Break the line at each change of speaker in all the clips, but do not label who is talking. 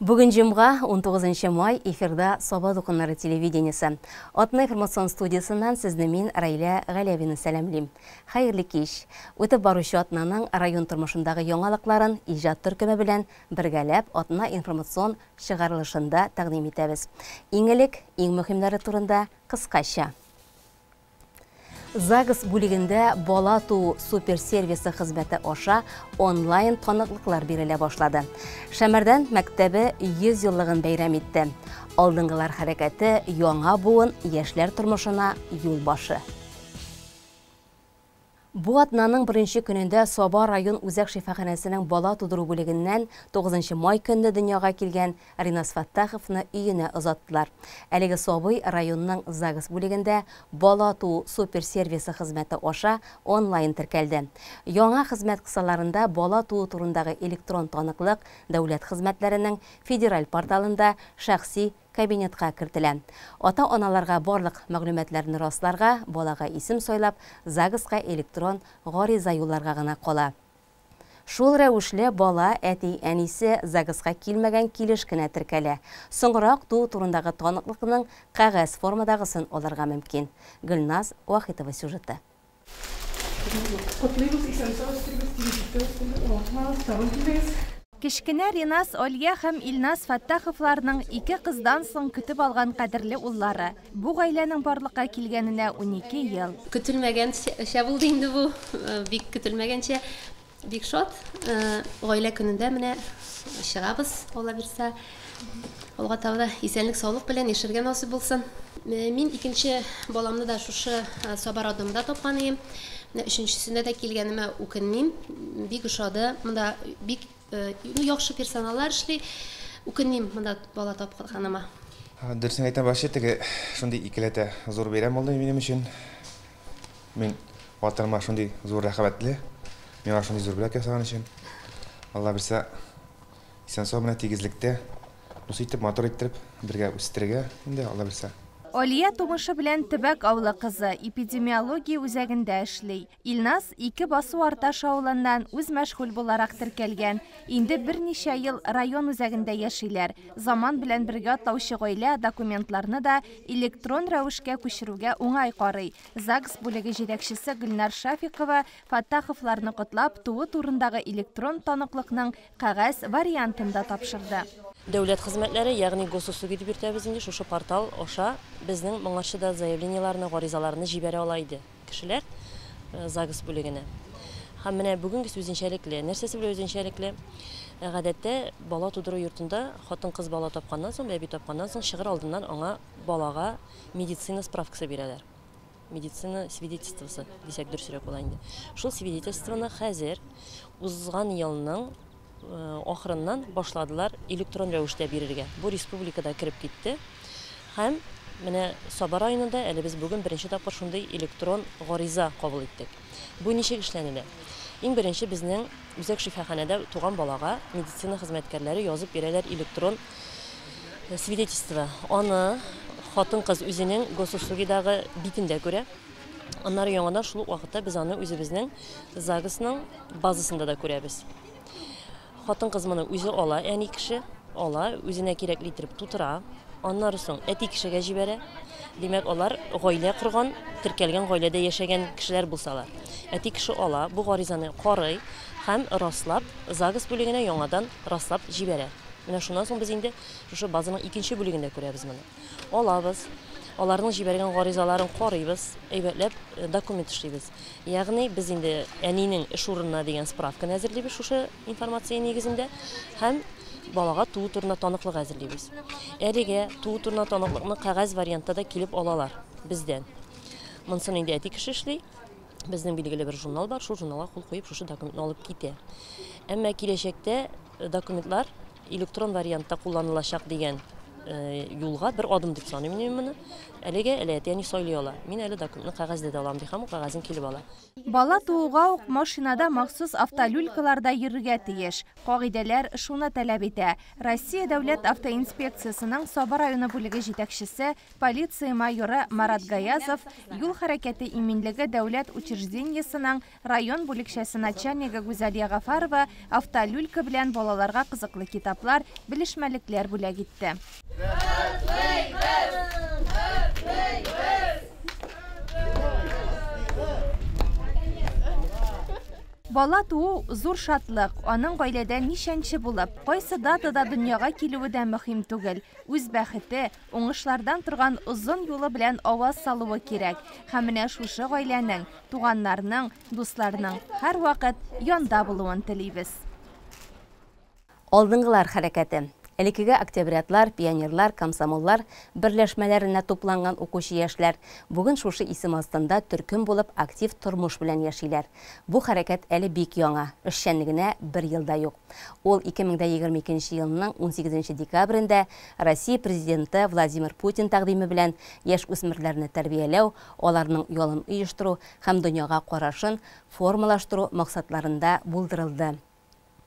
Бүген җомга, 19 май, эфирда Саба дулкыннары телевидениесе. Атна информацион студиясеннән сезне мин, Раилә Галәвина сәламлим. Хәерле кич. Үтеп баручы атнаның район тормышындагы яңалыкларын иҗат төркеме белән бергәләп атна информацион чыгарылышында тәкъдим итәбез. Иң элек, иң мөһимнәре турында кыскача. ЗАГС бүлегендә бала туу суперсервисы хезмәте аша онлайн таныклыклар бирелә башлады. Шәмәрдән мәктәбе 100 еллыгын бәйрәм итте. Алдынгылар хәрәкәте яңа буын яшьләр тормышына юл башы. Бу атнаның беренче көнендә Саба район үзәк шифаханәсенең бала тудыру бүлегеннән 9 май көнне дөньяга килгән Ринас Фаттаховны өенә озаттылар. Әлеге сабый районның ЗАГС бүлегендә бала туу суперсервисы хезмәте аша онлайн теркәлде. Яңа хезмәт кысаларында бала туу турындагы электрон таныклык дәүләт хезмәтләренең федераль порталында шәхси кабинетка кертелә. Ата-аналарга барлык мәгълүматларны расларга, балага исем сайлап, ЗАГСка электрон гариза юлларга гына кала. Шул рәвешле бала әти-әнисе ЗАГСка килмәгән килеш кенә теркәлә. Соңрак туу турындагы таныклыкның кәгазь формадагысын алырга мөмкин. Гөлназ Вахитова сюжеты.
Котлыйбыз, исән-сау үстерегез, тигезлектә үстерегез, онытмагыз, тагын килегез.
Кечкенә Ринас Олья һәм Илназ Фәттаховларның ике кыздан соң көтеп алган кадерле уллары. Бу гаиләнең барлыкка килгәненә 12 ел.
Көтелмәгәнчә булды инде бу, бик көтелмәгәнчә. Бик шат. Гаилә көнендә менә чыгабыз, Алла бирсә. Алга таба да исәнлек, саулык белән яшәргә насыйп булсын. Мин икенче баламны да шушы Саба роддомында тапкан идем. Менә өченчесенә дә килгәнемә үкенмим. Бик ошады. Монда бик яхшы персоналлар эшли. Үкенмим монда бала тапканыма.
Дөресен әйтәм, вообще теге шундый икеләтә зур бәйрәм булды минем өчен. Мин ватаныма шундый зур рәхмәтле. Миңа шундый зур бүләк ясаган өчен. Алла бирсә, исән-сау менә тигезлектә, дус итеп, матур иттереп бергә үстерергә инде, Алла бирсә.
Алия тумышы белән Төбәк авылы кызы, эпидемиология үзәгендә эшли. Илназ ике басу Арташ авылыннан үз мәшгуль буларак теркәлгән. Инде берничә ел район үзәгендә яшиләр. Заман белән бергә атлаучы гаилә документларны да электрон рәвешкә күчерүгә уңай карый. ЗАГС бүлеге җитәкчесе Гөлнар Шафикова Фаттаховларны котлап, туу турындагы электрон таныклыкның кәгазь вариантын да тапшырды.
Дәүләт хезмәтләре, ягъни госуслуги дип йөртәбез инде, шушы портал аша безнең моңарчы да заявлениеләрне, гаризаларны җибәрә ала иде кешеләр ЗАГС бүлегенә. Һәм менә бүгенгесе үзенчәлекле. Нәрсәсе белән үзенчәлекле? Гадәттә бала тудыру йортында хатын-кыз бала тапканнан соң, бәби тапканнан соң чыгыр алдыннан аңа балага медицина справкасы бирәләр. Медицина свидетельствосы дисәк дөресрәк була инде. Шул свидетельствоны хәзер узган елның ахырыннан башладылар электрон рәвештә бирергә. Бу республикада кереп китте. Һәм менә Саба районында әле без бүген беренче тапкыр шундый электрон гариза кабул иттек. Бу ничек эшләнелә? Иң беренче безнең үзәк шифаханәдә туган балага медицина хезмәткәрләре язып бирәләр электрон свидетельство. Аны хатын-кыз үзенең госуслугидагы битендә күрә. Аннары яңадан шул ук вакытта без аны үзебезнең ЗАГСның базасында да күрәбез. Хатын-кыз моны үзе ала, әни кеше ала, үзенә кирәкле итеп тутыра. Аннары соң әти кешегә җибәрә. Димәк, алар гаилә корган, теркәлгән гаиләдә яшәгән кешеләр булсалар. Әти кеше ала, бу гаризаны карый һәм раслап, ЗАГС бүлегенә яңадан раслап җибәрә. Менә шуннан соң без инде шушы базаның икенче бүлегендә күрәбез моны. Алабыз, аларның җибәргән гаризаларын карыйбыз, әйбәтләп документ эшлибез. Ягъни без инде әнинең эш урынына дигән справканы әзерлибез шушы информация нигезендә һәм балага туу турында таныклык әзерлибез. Әлегә туу турында таныклыкны кәгазь вариантта да килеп алалар бездән. Монысын инде әти кеше эшли. Безнең билгеле бер журнал бар, шул журналга кул куеп шушы документны алып китә. Әмма киләчәктә документлар электрон вариантта кулланылачак дигән юлга бер адым дип саныйм мин моны. Әлегә әле әти-әни сайлый ала. Мин әле документны кәгазьдә дә алам ди һәм ул кәгазен килеп ала.
Бала тууга ук машинада махсус автолюлькаларда йөрергә тиеш. Кагыйдәләр шуны таләп итә. Россия дәүләт автоинспекциясенең Саба районы бүлеге җитәкчесе, полиция майоры Марат Гаязов, юл хәрәкәте иминлеге дәүләт учреждениесенең район бүлекчәсе начальнигы Гүзәлия Гафарова автолюлька белән балаларга кызыклы китаплар, белешмәлекләр бүләк итте. Бала туу зур шатлык, аның гаиләдә ничәнче булып, кайсы датада дөньяга килүе дә мөһим түгел. Үз бәхете, уңышлардан торган озын юлы белән аваз салуы кирәк. Һәм менә шушы гаиләнең, туганнарның, дусларның һәрвакыт янда булуын телибез.
Алдынгылар хәрәкәте. Элеккеге октябрятлар, пионерлар, комсомоллар берләшмәләренә тупланган укучы яшьләр бүген шушы исем астында төркем булып актив тормыш белән яшиләр. Бу хәрәкәт әле бик яңа, эшчәнлегенә бер ел да юк. Ул 2022 елның 18 декабрендә Россия президенты Владимир Путин тәкъдиме белән яшь үсмерләрне тәрбияләү, аларның ялын оештыру һәм дөньяга карашын формалаштыру максатларында булдырылды.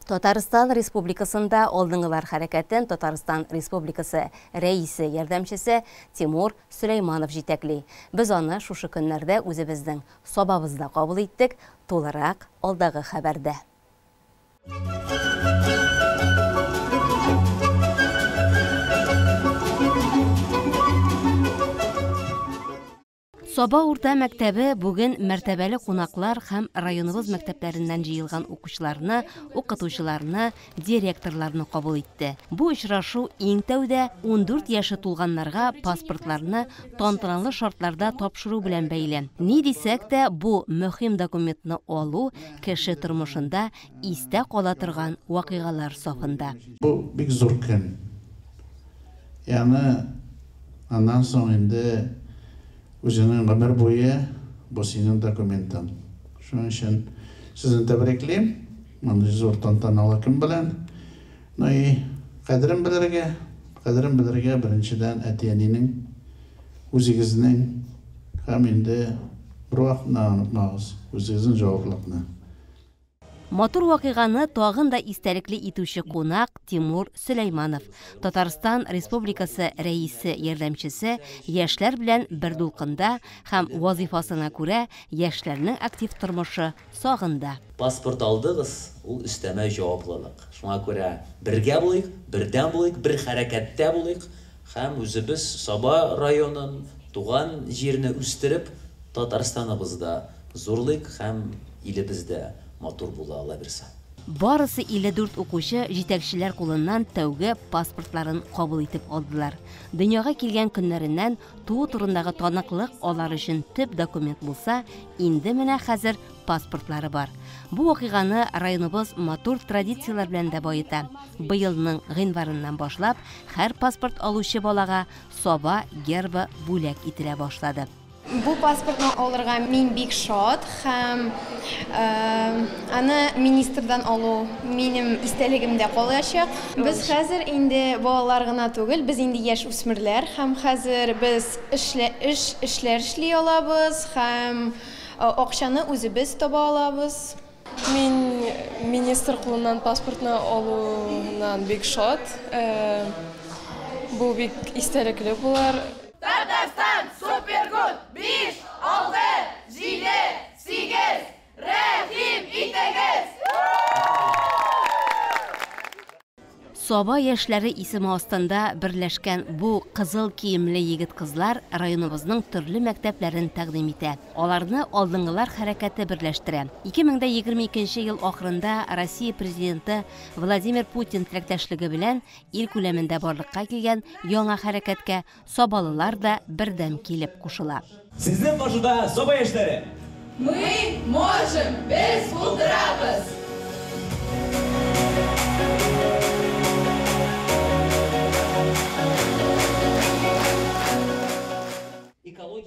Татарстан Республикасында алдынгылар хәрәкәтен Татарстан Республикасы рәисе ярдәмчесе Тимур Сөләйманов җитәкли. Без аны шушы көннәрдә үзебезнең Сабабызда кабул иттек, тулырак алдагы хәбәрдә. Саба урта мәктәбе бүген мәртәбәле кунаклар һәм районыбыз мәктәпләреннән җыелган укучыларны, укытучыларны, директорларны кабул итте. Бу очрашу иң тәүдә 14 яше тулганнарга паспортларны тантаналы шартларда тапшыру белән бәйле. Ни дисәк тә, бу мөһим документны алу кеше тормышында истә кала торган вакыйгалар сафында.
Бу бик зур көн. Ягъни аннан соң инде үзенең гомер буе бу синең документың. Шуның өчен сезне тәбриклим. Мондый зур тантаналы көн белән. Ну и кадерен белергә, беренчедән әти-әнинең, үзегезнең һәм инде бер вакытны онытмагыз, үзегезнең җаваплылыкны.
Матур вакыйганы тагын да истәлекле итүче кунак Тимур Сөләйманов, Татарстан Республикасы рәисе ярдәмчесе, яшьләр белән бер дулкында һәм вазифасына күрә яшьләрнең актив тормышы сагында.
Паспорт алдыгыз, ул өстәмә җаваплылык. Шуңа күрә бергә булыйк, бердәм булыйк, бер хәрәкәттә булыйк һәм үзебез Саба районын, туган җирне үстереп, Татарстаныбызда зурлыйк һәм илебездә матур була ала бирсә.
Барысы 54 укучы җитәкчеләр кулыннан тәүге паспортларын кабул итеп алдылар. Дөньяга килгән көннәреннән туу турындагы таныклык алар өчен төп документ булса, инде менә хәзер паспортлары бар. Бу вакыйганы районыбыз матур традицияләр белән дә баета. Быелның гыйнварыннан башлап, һәр паспорт алучы балага Саба гербы бүләк ителә башлады.
Бу паспортны алырга мин бик шат һәм аны министрдан алу минем истәлегемдә калачак. Без хәзер инде балалар гына түгел, без инде яшь үсмерләр һәм хәзер без эшләр эшли алабыз һәм акчаны үзебез таба алабыз.
Мин министр кулыннан паспортны алуыннан бик шат. Бу бик истәлекле булыр.
Татарстан супергуд! 5, 6, 7, 8, рәхим итегез!
Саба яшьләре исеме астында берләшкән бу кызыл киемле егет-кызлар районыбызның төрле мәктәпләрен тәкъдим итә. Аларны алдынгылар хәрәкәте берләштерә. 2022 ел ахырында Россия президенты Владимир Путин теләктәшлеге белән ил күләмендә барлыкка килгән яңа хәрәкәткә сабалылар да бердәм килеп кушыла.
Сезнең каршыда Саба яшьләре!
Мы можем, без булдырабыз!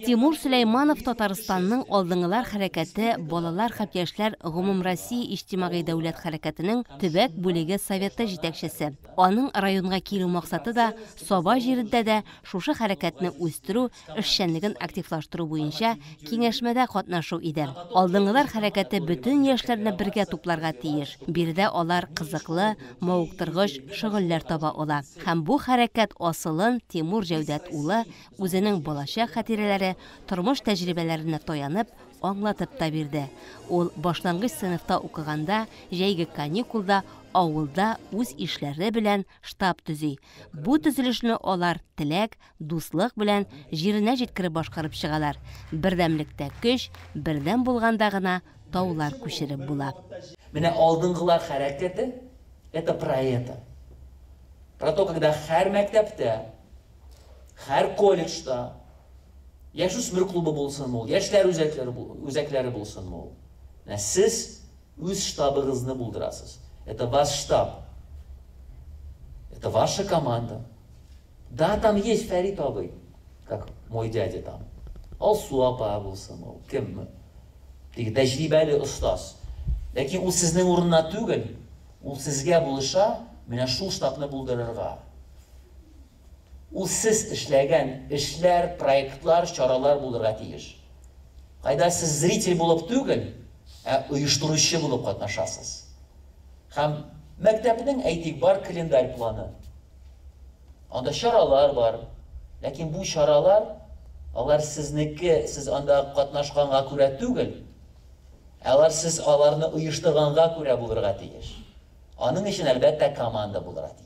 Тимур Сөләйманов Татарстанның алдынгылар хәрәкәте балалар һәм яшьләр гомумроссия иҗтимагый дәүләт хәрәкәтенең төбәк бүлеге советы җитәкчесе. Аның районга килү максаты да Саба җирендә дә шушы хәрәкәтне үстерү, эшчәнлеген активлаштыру буенча киңәшмәдә катнашу иде. Алдынгылар хәрәкәте бөтен яшьләрне бергә тупларга тиеш. Биредә алар кызыклы, мавыктыргыч шөгыльләр таба ала. Һәм бу хәрәкәт асылын Тимур Җәүдәт улы үзенең балачак хатирәләре, тормыш тәҗрибәләренә таянып, аңлатып та бирде. Ул башлангыч сыйныфта укыганда, җәйге каникулда авылда үз ишләре белән штаб төзи. Бу төзелешне алар теләк, дуслык белән җиренә җиткереп башкарып чыгалар. Бердәмлектә көч, бердәм булганда гына таулар күчереп була.
Менә алдынгылар хәрәкәте это про это. Про то, когда һәр мәктәптә, һәр колледжда яшүсмер клубы булсын ул, яшьләр үзәкләре булсын ул. Менә сез үз штабыгызны булдырасыз. Это ваш штаб. Это ваша команда. Да, там есть Фәрит абый, как мой дядя там. Алсу апа булсын ул, кем? Теге тәҗрибәле остаз. Ләкин ул сезнең урынына түгел, ул сезгә булыша, менә шул штабны булдырырга. Ул сез эшләгән эшләр, проектлар, чаралар булырга тиеш. Кайда сез зритель булып түгел, ә оештыручы булып катнашасыз. Һәм мәктәпнең, әйтик, бар календарь планы. Анда чаралар бар. Ләкин бу чаралар, алар сезнеке, сез анда катнашканга күрә түгел, алар сез аларны оештырганга күрә булырга тиеш. Аның өчен әлбәттә команда булырга тиеш.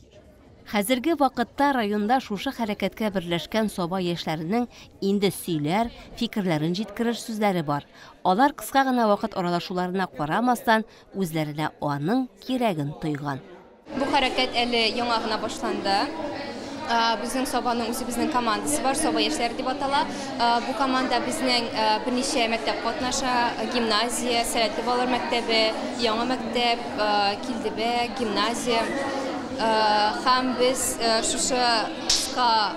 Хәзерге вакытта районда шушы хәрәкәткә берләшкән Саба яшьләренең инде сөйләр, фикерләрен җиткерер сүзләре бар. Алар кыска гына вакыт аралашуларына карамастан, үзләренә аның кирәген тойган.
Бу хәрәкәт әле яңа гына башланды. Безнең Сабаның үзебезнең командасы бар, Саба яшьләре дип атала. Бу команда безнең берничә мәктәп катнаша: гимназия, сәләтле балалар мәктәбе, яңа мәктәп, Килдебәк, гимназия. Һәм без шушы кыска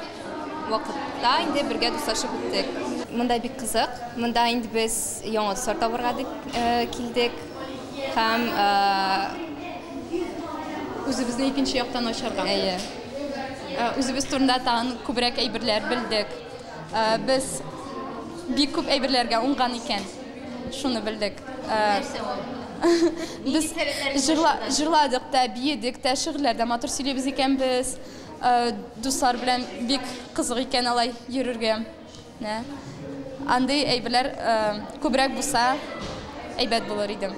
вакытта инде бергә дуслашып үттек. Монда бик кызык. Монда инде без яңа дуслар табырга дип килдек. Һәм
үзебезне икенче яктан ачарга.
Әйе.
Үзебез турында тагын күбрәк әйберләр белдек. Без бик күп әйберләргә уңган икән. Шуны белдек.
Нәрсә ул?
Без җырладык та, биедек тә, шигырьләр дә матур сөйлибез икән без. Дуслар белән бик кызык икән алай йөрергә. Андый әйберләр күбрәк булса, әйбәт булыр иде.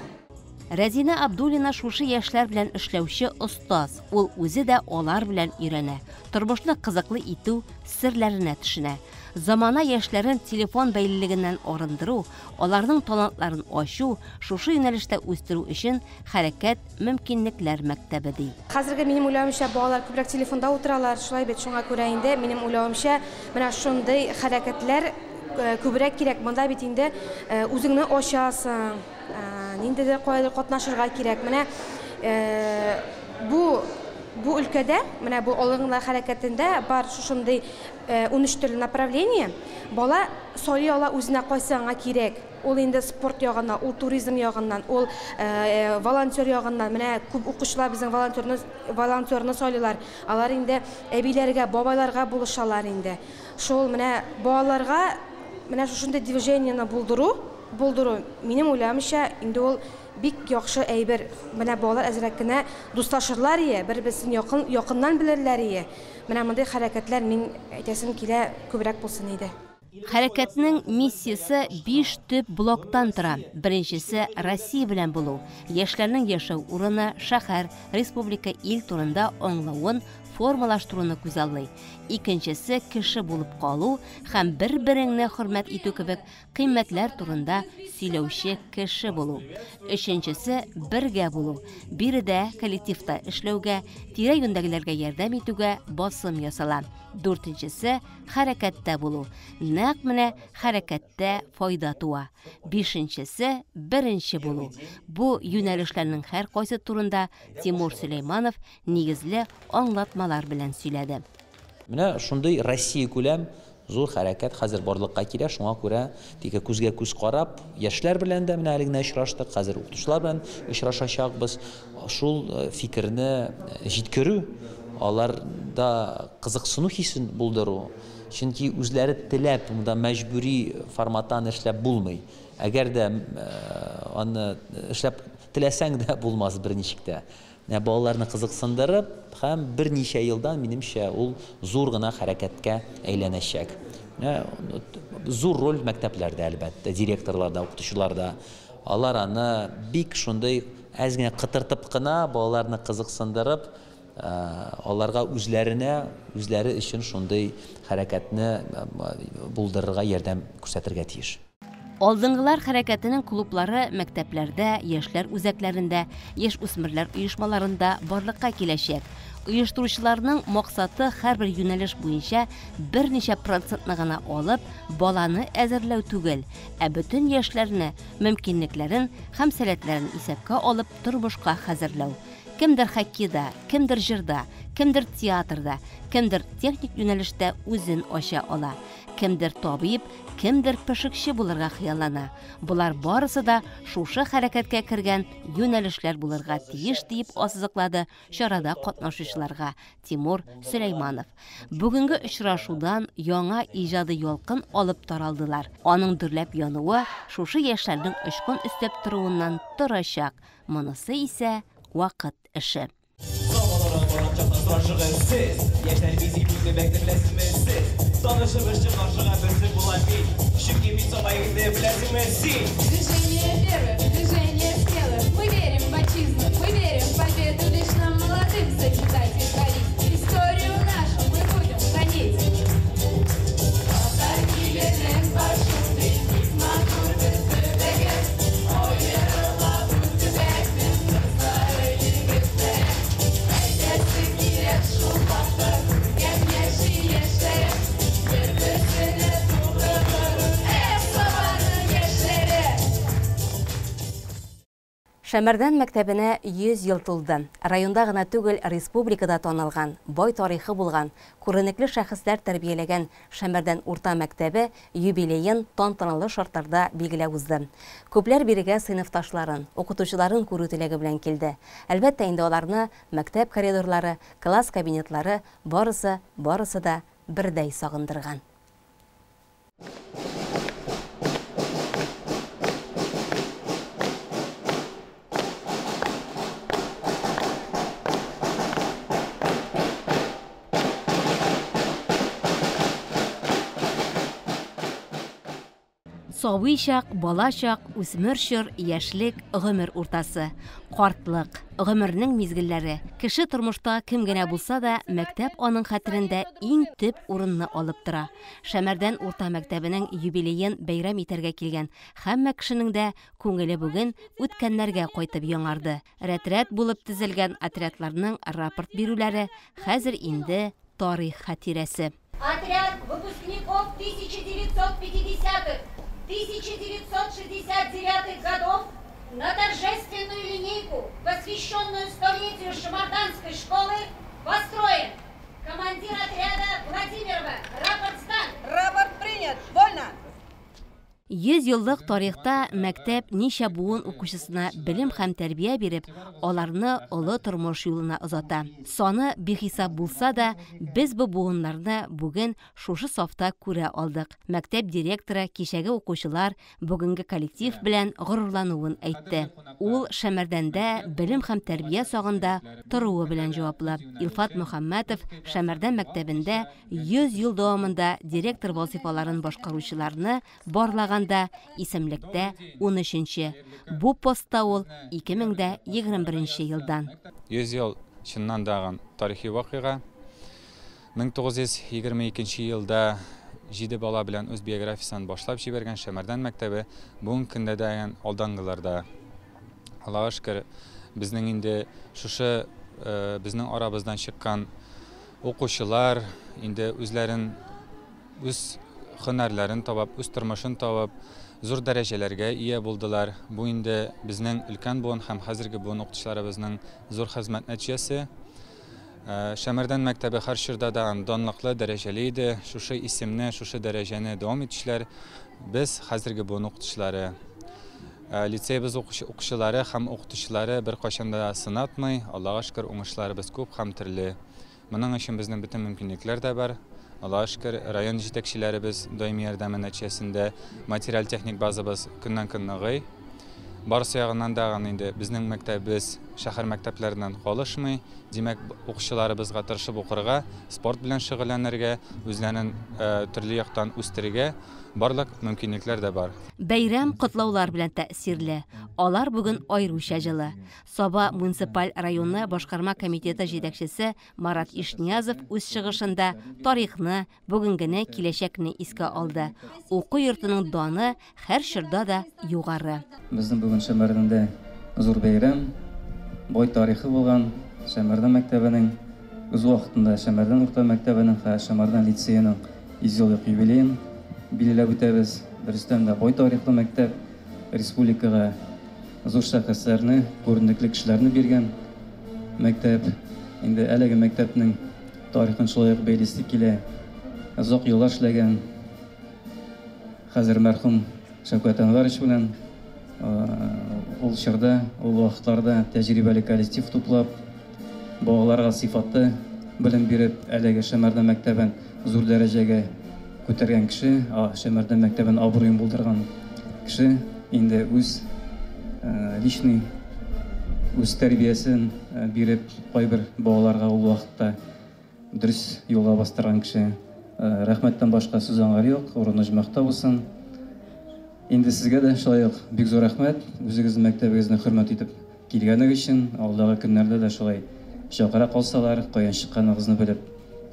Рәзинә Абдуллина шушы яшьләр белән эшләүче остаз. Ул үзе дә алар белән өйрәнә. Тормышны кызыклы итү серләренә төшенә. Замана яшьләрен телефон бәйлелегеннән арындыру, аларның талантларын ачу, шушы юнәлештә үстерү өчен хәрәкәт мөмкинлекләр мәктәбе ди.
Хәзерге минем уйлавымча балалар күбрәк телефонда утыралар, шулай бит, шуңа күрә инде минем уйлавымча менә шундый хәрәкәтләр күбрәк кирәк. Монда бит инде үзеңне ачасың, ниндидер каядыр катнашырга кирәк. Менә бу өлкәдә, менә бу алдынгылар хәрәкәтендә бар шушындый 13 төрле направление. Бала сайлый ала үзенә кайсы аңа кирәк. Ул инде спорт ягыннан, ул туризм ягыннан, ул волонтер ягыннан. Менә күп укучылар безнең волонтерны сайлыйлар. Алар инде әбиләргә, бабайларга булышалар инде. Шул менә балаларга менә шушындый движениене булдыру, минем уйлавымча, инде ул бик яхшы әйбер. Менә балалар әзрәк кенә дуслашырлар ие, бер-берсен якыннан белерләр ие. Менә мондый хәрәкәтләр, мин әйтәсем килә, күбрәк булсын иде.
Хәрәкәтнең миссиясе 5 төп блоктан тора. Беренчесе Россия белән булу. Яшьләрнең яшәү урыны, шәһәр, республика, ил турында аңлавын формалаштыруны күзаллый. Икенчесе кеше булып калу һәм бер-береңне хөрмәт итү кебек кыйммәтләр турында сөйләүче кеше булу. Өченчесе бергә булу. Биредә коллективта эшләүгә, тирә-юньдәгеләргә ярдәм итүгә басым ясала. Дүртенчесе хәрәкәттә булу. Нәкъ менә хәрәкәттә файда туа. Бишенчесе беренче булу. Бу юнәлешләрнең һәр кайсы турында Тимур Сөләйманов нигезле аңлатмалар белән сөйләде.
Менә шундый Россия күләм Зур хәрәкәт хәзер барлыкка килә, шуңа күрә тик күзгә күз карап, яшьләр белән дә менә әле генә очраштык, хәзер укытучылар белән очрашачакбыз. Шул фикерне җиткерү, аларда кызыксыну хисен булдыру. Чөнки үзләре теләп, монда мәҗбүри форматтан эшләп булмый. Әгәр дә аны эшләп теләсәң дә булмас берничек тә. Менә балаларны кызыксындырып һәм берничә елдан, минемчә, ул зур гына хәрәкәткә әйләнәчәк. Менә зур роль мәктәпләрдә, әлбәттә, директорларда, укытучыларда. Алар аны бик шундый әз генә кытыртып кына балаларны кызыксындырып, аларга үзләренә, үзләре өчен шундый хәрәкәтне булдырырга ярдәм күрсәтергә тиеш.
Алдынгылар хәрәкәтенең клублары мәктәпләрдә, яшьләр үзәкләрендә, яшь үсмерләр оешмаларында барлыкка киләчәк. Оештыручыларның максаты һәрбер юнәлеш буенча берничә процентны гына алып, баланы әзерләү түгел, ә бөтен яшьләрне мөмкинлекләрен һәм сәләтләрен исәпкә алып тормышка хәзерләү. Кемдер хоккейда, кемдер җырда, кемдер театрда, кемдер техник юнәлештә үзен ача ала, кемдер табиб, кемдер пешекче булырга хыяллана. Болар барысы да шушы хәрәкәткә кергән юнәлешләр булырга тиеш, дип ассызыклады чарада катнашучыларга Тимур Сөләйманов. Бүгенге очрашудан яңа иҗади ялкын алып таралдылар. Аның дөрләп януы шушы яшьләрнең очкын өстәп торуыннан торачак. Монысы исә вакыт эше.
Движение первое, движение смелых. Мы верим в отчизну, мы верим в победу. Лишь нам молодым созидать и творить. Историю нашу мы будем хранить.
Шәмәрдән мәктәбенә 100 ел тулды. Районда гына түгел, республикада танылган, бай тарихы булган, күренекле шәхесләр тәрбияләгән Шәмәрдән урта мәктәбе юбилеен тантаналы шартларда билгеләп узды. Күпләр бирегә сыйныфташларын, укытучыларын күрү теләге белән килде. Әлбәттә, инде аларны мәктәп коридорлары, класс кабинетлары барысы, барысы да бердәй сагындырган. Сабый чак, бала чак, үсмер чор, яшьлек, гомер уртасы, картлык, гомернең мизгелләре. Кеше тормышта кем генә булса да, мәктәп аның хәтерендә иң төп урынны алып тора. Шәмәрдән урта мәктәбенең юбилеен бәйрәм итәргә килгән һәммә кешенең дә күңеле бүген үткәннәргә кайтып яңарды. Рәт-рәт булып тезелгән отрядларның рапорт бирүләре хәзер инде тарих хатирәсе.
Отряд выпускников 1950-х, 1969 годов на торжественную линейку, посвященную столетию Шамарданской школы, построен. Командир отряда Владимирова. Рапорт сдан.
Рапорт принят. Вольно.
100 еллык тарихта мәктәп ничә буын укучысына белем һәм тәрбия биреп, аларны олы тормыш юлына озата. Саны бихисап булса да, без бу буыннарны бүген шушы сафта күрә алдык. Мәктәп директоры кичәге укучылар бүгенге коллектив белән горурлануын әйтте. Ул Шәмәрдәндә белем һәм тәрбия сагында торуы белән җаваплы. Илфат Мөхәммәтов Шәмәрдән мәктәбендә 100 ел дәвамында директор вазифаларын башкаручыларны барлаган да исемлектә 13-нче. Бу постта ул 2021 елдан.
100 ел чыннан дагы тарихи вакыйга. 1922 елда 7 бала белән үз биографиясен башлап җибәргән Шәмәрдән мәктәбе бүгенге көндә дә алдынгыларда. Аллага шөкер, безнең инде шушы безнең арабыздан чыккан укучылар инде үзләрен үз һөнәрләрен табып, үз тормышын табып, зур дәрәҗәләргә ия булдылар. Бу инде безнең өлкән буын һәм хәзерге буын укытучыларыбызның зур хезмәт нәтиҗәсе. Шәмәрдән мәктәбе һәр чорда да данлыклы, дәрәҗәле иде. Шушы исемне, шушы дәрәҗәне дәвам итүчеләр без, хәзерге буын укытучылары. Лицейбыз укучылары һәм укытучылары беркайчан да сынатмый. Аллага шөкер, уңышларыбыз күп һәм төрле. Моның өчен безнең бөтен мөмкинлекләр дә бар. Аллага шөкер, район җитәкчеләребез даими ярдәме нәтиҗәсендә материаль-техник базабыз көннән-көн ныгый. Барысы ягыннан да инде безнең мәктәбебез шәһәр мәктәпләреннән калышмый. Димәк, укучыларыбызга тырышып укырга, спорт белән шөгыльләнергә, үзләрен төрле яктан үстерергә барлык мөмкинлекләр дә бар.
Бәйрәм котлаулар белән тәэсирле. Алар бүген аеруча җылы. Саба муниципаль районы башкарма комитеты җитәкчесе Марат Ишниязов үз чыгышында тарихны, бүгенгене, киләчәкне искә алды. Уку йортының даны һәр чорда да югары.
Безнең бүген Шәмәрдәндә зур бәйрәм, бай тарихы булган Шәмәрдән мәктәбенең, үз вакытында Шәмәрдән урта мәктәбенең һәм Шәмәрдән лицееның 100 еллык юбилеен билгеләп үтәбез. Дөрестән дә бай тарихлы мәктәп, республикага зур шәхесләрне, күренекле кешеләрне биргән мәктәп. Инде әлеге мәктәпнең тарихын шулай ук бәйлисе килә. Озак еллар эшләгән хәзер мәрхүм Шәүкәт Әнвәрович белән ул чорда, ул вакытларда тәҗрибәле коллектив туплап, балаларга сыйфатлы белем биреп, әлеге Шәмәрдән мәктәбен зур дәрәҗәгә күтәргән кеше, Шәмәрдән мәктәбен абруен булдырган кеше инде үз личный үз тәрбиясен биреп, кайбер балаларга ул вакытта дөрес юлга бастырган кеше. Рәхмәттән башка сүз аңар юк, урыны оҗмахта булсын. Инде сезгә дә шулай ук бик зур рәхмәт, үзегезнең мәктәбегезне хөрмәт итеп килгәнегез өчен. Алдагы көннәрдә дә шулай чакыра калсалар, каян чыкканыгызны белеп,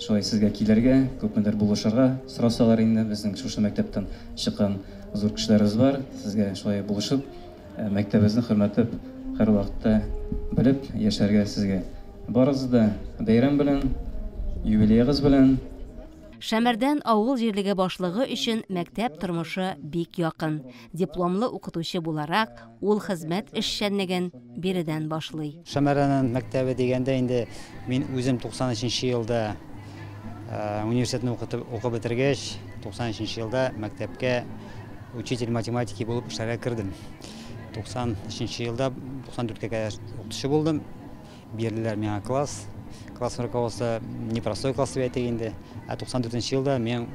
шулай сезгә килергә, күпмедер булышырга сорасалар инде, безнең шушы мәктәптән чыккан зур кешеләребез бар, сезгә шулай булышып, мәктәбебезне хөрмәтләп, һәрвакытта белеп яшәргә сезгә. Барыгызны да бәйрәм белән, юбилеегыз белән.
Шәмәрдән авыл җирлеге башлыгы өчен мәктәп тормышы бик якын. Дипломлы укытучы буларак, ул хезмәт эшчәнлеген биредән башлый.
Шәмәрдән мәктәбе дигәндә инде мин үзем 93 елда университетны укып бетергәч, 93 елда мәктәпкә учитель математики булып эшләргә кердем. 93 елда 94-кә кадәр укытучы булдым. Бирделәр миңа класс. Класс руководство непростой класс дип әйтик инде. Ә 94 елда мин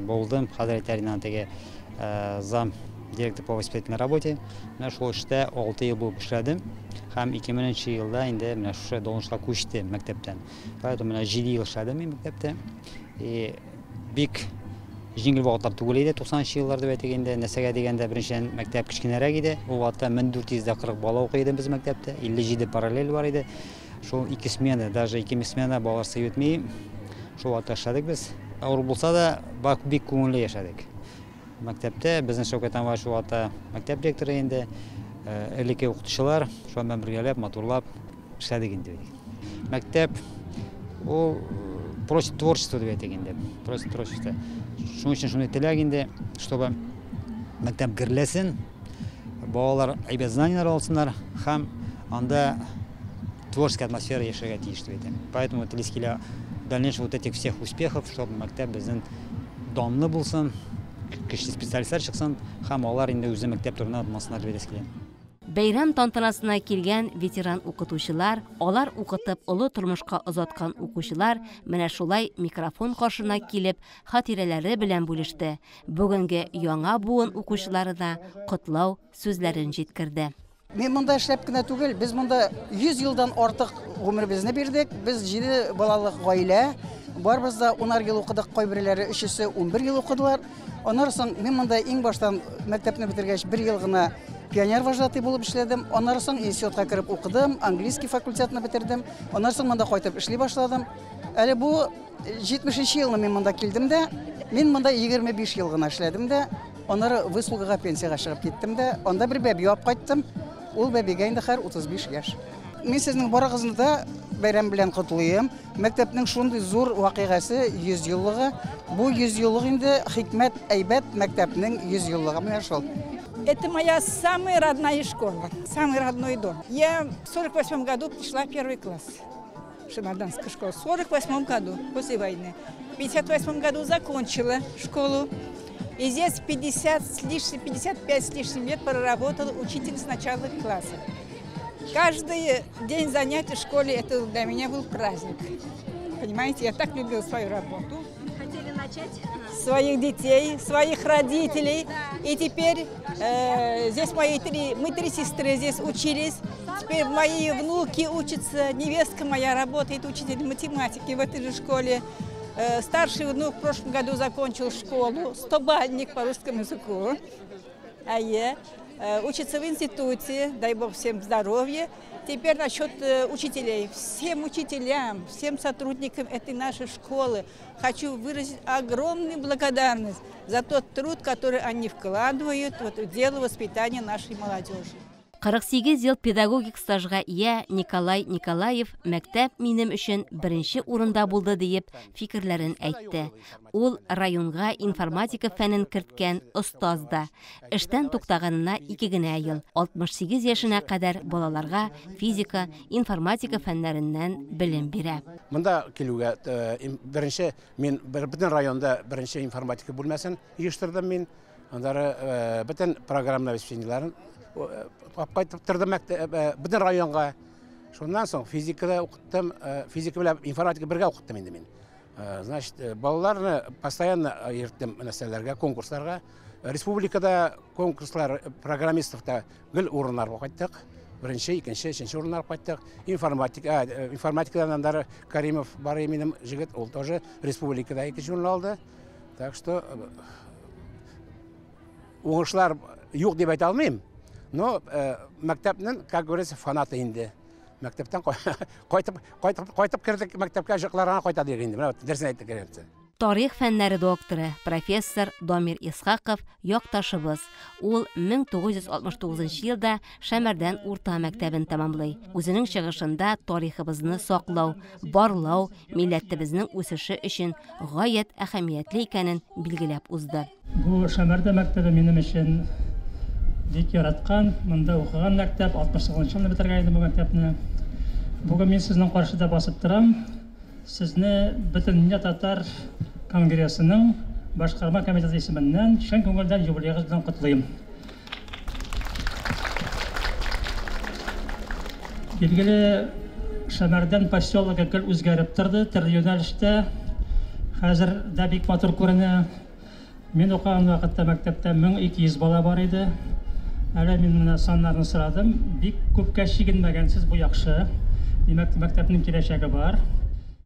булдым, хәзер әйтәр инде теге зам директор по воспитательной работе. Менә шул эштә 6 ел булып эшләдем. Һәм 2000 елда инде менә шушы должностька күчтем мәктәптән. Поэтому менә 7 ел эшләдем мин мәктәптә. И бик җиңел вакытлар түгел иде 90 еллар дип әйтик инде. Нәрсәгә дигәндә, беренчедән мәктәп кечкенәрәк иде. Ул вакытта 1440 бала укый иде без мәктәптә. 57 параллель бар иде. Шул ике смена, даже ике смена балалар сыеп бетми. Шул вакытта эшләдек без. Авыр булса да, бик күңелле яшәдек. Мәктәптә безнең Шәүкәт Әнвәрович ул вакытта мәктәп директоры инде, элекке укытучылар, шулар белән бергәләп, матурлап эшләдек инде. Мәктәп ул просит творчество дип әйтик инде. Просит творчество. Шуның өчен шундый теләк инде, чтобы мәктәп гөрләсен, балалар әйбәт знанияләр алсыннар һәм анда творческая атмосфера яшәргә тиеш дип әйтәм. Поэтому телисе килә дальнейших вот этих всех успехов, чтобы мәктәп безнең данлы булсын, көчле специалистлар чыксын һәм алар инде үзе мәктәп турында онытмасыннар дип әйтәсе килә.
Бәйрәм тантанасына килгән ветеран укытучылар, алар укытып олы тормышка озаткан укучылар менә шулай микрофон каршына килеп, хатирәләре белән бүлеште. Бүгенге яңа буын укучылары да котлау сүзләрен җиткерде.
Мин монда эшләп кенә түгел, без монда 100 елдан артык гомеребезне бирдек. Без 7 балалы гаилә, барыбыз да 10 ел укыдык, кайберләре өчесе 11 ел укыдылар. Аннан соң мин монда иң баштан мәктәпне бетергәч бер ел гына пионер вожатый булып эшләдем. Аннан соң институтка кереп укыдым, английский факультетны бетердем. Аннан соң монда кайтып эшли башладым. Әле бу 70 елны мин монда килдем дә, мин монда 25 ел гына эшләдем дә, аннары выслугага пенсиягә чыгып киттем дә, анда бер бәби алып кайттым. Ул бәбигә инде хәзер 35 яшь. Мин сезнең барыгызны да бәйрәм белән котлыйм. Мәктәпнең шундый зур вакыйгасы 100 еллыгы. Бу 100 еллык инде хикмәт әйбәт мәктәпнең 100 еллыгы менә шул.
Это моя самая родная школа, самый родной дом. Я в 48 году пришла в первый класс. Шамарданскую школу в 1948 году, после войны. В 1958 году закончила школу. И здесь 50 с лишним, 55 с лишним лет проработала учитель с начальных классов. Каждый день занятий в школе это для меня был праздник. Понимаете, я так любила свою работу.
Хотели начать?
Своих детей, своих родителей. И теперь здесь мы три сестры здесь учились. Теперь мои внуки учатся, невестка моя работает учителем математики в этой же школе. Старший внук в прошлом году закончил школу, 100-бальник по русскому языку. А я учится в институте, дай бог всем здоровья. Теперь насчет учителей. Всем учителям, всем сотрудникам этой нашей школы хочу выразить огромную благодарность за тот труд, который они вкладывают в дело воспитания нашей молодежи.
48 ел педагогик стажга ия Николай Николаев мәктәп минем өчен беренче урында булды диеп фикерләрен әйтте. Ул районга информатика фәнен керткән остаз да. Эштән туктаганына 2 генә ел, 68 яшенә кадәр балаларга физика, информатика фәннәреннән белем бирә.
Монда килүгә беренче мин бөтен районда беренче информатика бүлмәсен оештырдым мин. Аннары бөтен программа обеспечениеләрен кайтып тордым бөтен районга. Шуннан соң физикада укыттым, физика белән информатика бергә укыттым инде мин. Значит, балаларны постоянно йөрттем нәрсәләргә, конкурсларга. Республикада конкурслар программистовта гел урыннарга кайттык. Беренче, икенче, өченче урыннарга кайттык. Информатика, информатикадан аннары Каримов бар минем җегет, ул тоже республикада икенче урын алды. Так что уңышлар юк дип әйтә алмыйм. Но мәктәпнең, как говорится, фанаты инде. Мәктәптән кайтып кердек, мәктәпкә җыкларына кайта дигән инде. Менә дөресен әйтеп керәбез.
Тарих фәннәре докторы, профессор Дамир Исхаков якташыбыз. Ул 1969 елда Шәмәрдән урта мәктәбен тәмамлый. Үзенең чыгышында тарихыбызны саклау, барлау милләтебезнең үсеше өчен гаять әһәмиятле икәнен билгеләп узды.
Бу Шәмәрдән мәктәбе минем өчен бик яраткан, монда укыган мәктәп, 69 елны бетергән идем бу мәктәпне. Бүген мин сезнең каршыда басып торам. Сезне Бөтендөнья татар конгрессының башкарма комитеты исеменнән чын күңелдән юбилеегыз белән котлыйм. Билгеле, Шәмәрдән поселогы гел үзгәреп торды, төрле юнәлештә. Хәзер дә бик матур күренә. Мин укыган вакытта мәктәптә 1200 бала бар иде. Әле мин менә саннарны сорадым. Бик күпкә чигенмәгәнсез, бу яхшы. Димәк, мәктәпнең киләчәге бар.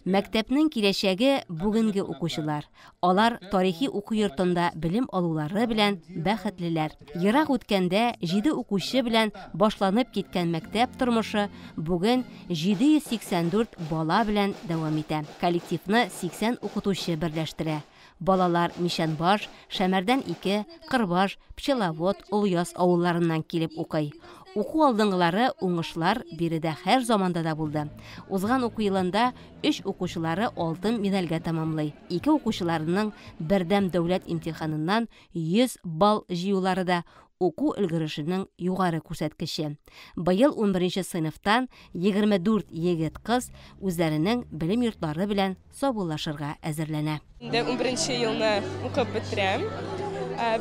Мәктәпнең киләчәге бүгенге укучылар. Алар тарихи уку йортында белем алулары белән бәхетлеләр. Ерак үткәндә 7 укучы белән башланып киткән мәктәп тормышы бүген 784 бала белән дәвам итә. Коллективны 80 укытучы берләштерә. Балалар Мишәнбаш, Шәмәрдән 2, Кырбаш, Пчеловод, Олыяз авылларыннан килеп укый. Уку алдынгылары уңышлар биредә һәр заманда да булды. Узган уку елында 3 укучылары алтын медальгә тәмамлый. 2 укучыларының бердәм дәүләт имтиханыннан 100 балл җыюлары да уку өлгерешенең югары күрсәткече. Быел 11 сыйныфтан 24 егет кыз үзләренең белем йортлары белән саубуллашырга әзерләнә.
Инде 11 елны укып бетерәм.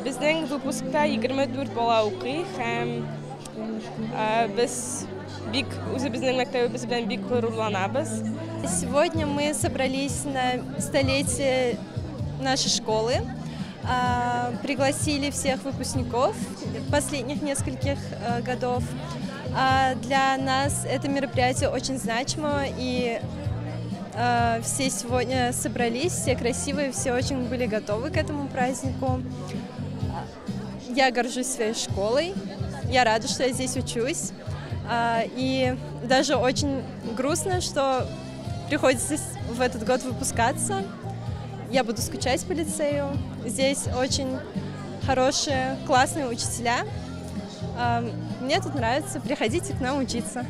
Безнең выпускта 24 бала укый һәм без бик үзебезнең мәктәбебез белән бик горурланабыз.
Сегодня мы собрались на столетие нашей школы. Пригласили всех выпускников последних нескольких годов. Для нас это мероприятие очень значимо, и все сегодня собрались, все красивые, все очень были готовы к этому празднику. Я горжусь своей школой, я рада, что я здесь учусь, и даже очень грустно, что приходится в этот год выпускаться. Я буду скучать по лицею. Здесь очень хорошие, классные учителя. Мне тут нравится. Приходите к нам учиться.